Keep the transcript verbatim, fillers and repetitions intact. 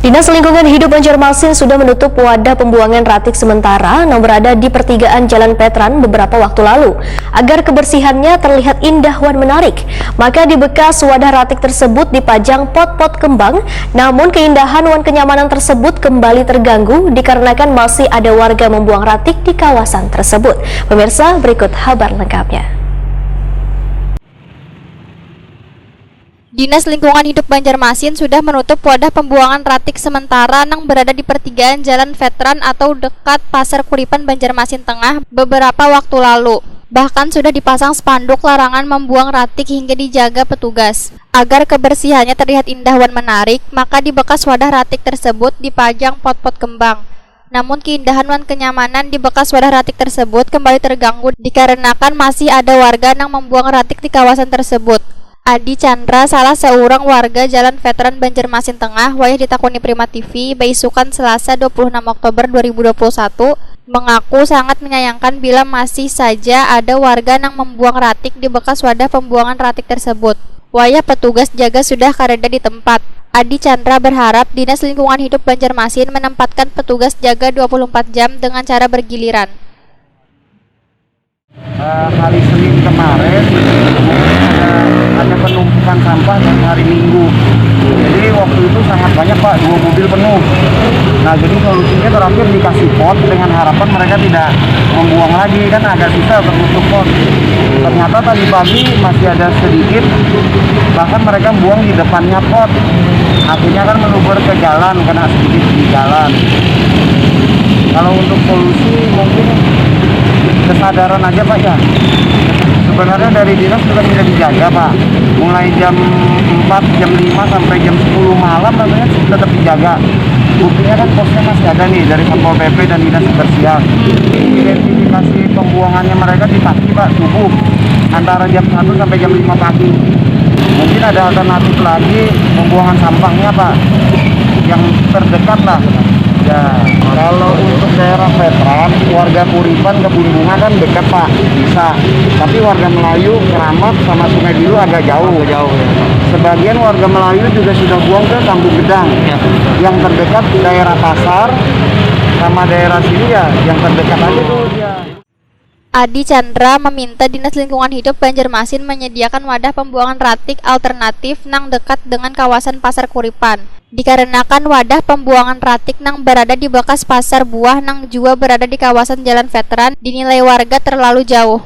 Dinas Lingkungan Hidup Banjarmasin sudah menutup wadah pembuangan ratik sementara yang berada di pertigaan Jalan Petran beberapa waktu lalu, agar kebersihannya terlihat indah wan menarik. Maka di bekas wadah ratik tersebut dipajang pot-pot kembang, namun keindahan wan kenyamanan tersebut kembali terganggu dikarenakan masih ada warga membuang ratik di kawasan tersebut. Pemirsa, berikut habar lengkapnya. Dinas Lingkungan Hidup Banjarmasin sudah menutup wadah pembuangan ratik sementara nang berada di pertigaan Jalan Veteran atau dekat Pasar Kuripan, Banjarmasin Tengah, beberapa waktu lalu. Bahkan sudah dipasang spanduk larangan membuang ratik hingga dijaga petugas. Agar kebersihannya terlihat indah wan menarik, maka di bekas wadah ratik tersebut dipajang pot-pot kembang. Namun keindahan wan kenyamanan di bekas wadah ratik tersebut kembali terganggu dikarenakan masih ada warga nang membuang ratik di kawasan tersebut. Adi Chandra, salah seorang warga Jalan Veteran, Banjarmasin Tengah, wayah ditakuni Prima T V, baisukan Selasa dua puluh enam Oktober dua ribu dua puluh satu, mengaku sangat menyayangkan bila masih saja ada warga nang membuang ratik di bekas wadah pembuangan ratik tersebut. Wayah petugas jaga sudah kareda di tempat. Adi Chandra berharap Dinas Lingkungan Hidup Banjarmasin menempatkan petugas jaga dua puluh empat jam dengan cara bergiliran. Eh, hari Senin kemarin, ada, ada penumpukan sampah dari hari Minggu. Jadi waktu itu sangat banyak, Pak, dua mobil penuh. Nah, jadi solusinya terakhir dikasih pot dengan harapan mereka tidak membuang lagi, kan agak susah untuk nutup pot. Ternyata tadi pagi masih ada sedikit, bahkan mereka buang di depannya pot. Akhirnya kan meluber ke jalan, kena sedikit di jalan. Kalau untuk solusi mungkin kesadaran aja, Pak, ya. Sebenarnya dari dinas juga sudah dijaga, Pak. Mulai jam empat, jam lima sampai jam sepuluh malam rasanya tetap dijaga. Buktinya kan posnya masih ada nih dari Satpol P P dan Dinas Kebersihan. Identifikasi pembuangannya mereka di pagi, Pak, subuh, antara jam satu sampai jam lima pagi. Mungkin ada alternatif lagi pembuangan sampahnya, Pak, yang terdekat lah. Ya, kalau untuk daerah Veteran, warga Kuripan, Kebun Bunga kan dekat, Pak, bisa. Tapi warga Melayu, Keramat sama Sungai Biru agak jauh. Jauh, ya. Sebagian warga Melayu juga sudah buang ke Kampung Gedang. Ya. Yang terdekat daerah pasar sama daerah sini, ya, yang terdekat aja tuh dia. Adi Chandra meminta Dinas Lingkungan Hidup Banjarmasin menyediakan wadah pembuangan ratik alternatif nang dekat dengan kawasan Pasar Kuripan. Dikarenakan wadah pembuangan ratik nang berada di bekas pasar buah nang jua berada di kawasan Jalan Veteran dinilai warga terlalu jauh.